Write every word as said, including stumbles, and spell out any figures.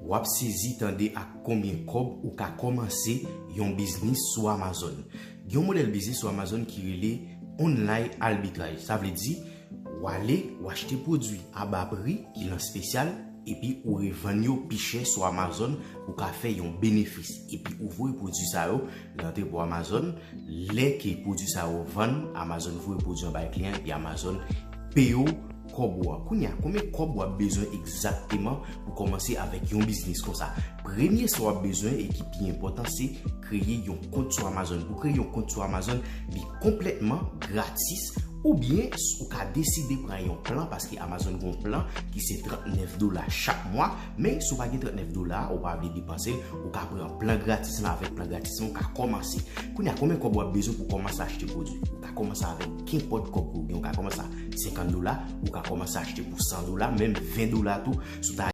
W ap sezi tande ak konbyen kòb ou ka kòmanse yon biznis sou Amazon. Gen yon modèl biznis sou Amazon ki rele online arbitrage. Sa vle di, w ale, w achte pwodui a ba pri ki lan espesyal, epi ou revann yo pi chè sou Amazon pou ka fè yon benefis. Epi ou voye pwodui sa yo nan antrepo Amazon. Lè ke pwodui sa yo vann, Amazon voye pwodui an bay kliyan, epi Amazon peye w kòb ou an. Kounye a, konbyen kòb w ap bezwen egzakteman pou kòmanse avèk yon biznis konsa? Premye sa w ap bezwen e ki pi enpòtan, se kreye yon kont sou Amazon. Pou kreye yon kont sou Amazon, li konplètman gratis. Oubyen, ou ka deside pran yon plan, paske Amazon gen yon plan ki se trannèf dola chak mwa. Men, si w pa gen trannèf dola, ou pa vle depanse l, ou ka pran plan gratis lan. Avèk plan gratis lan, ou ka kòmanse. Kounye a, konbyen kòb w ap bezwen pou kòmanse achte pwodui? Ou ka kòmanse avèk kenpòt kòb ke w gen. Ou ka kòmanse a senkant dola, ou ka kòmanse achte pou san dola, menm ven dola tou, si w ta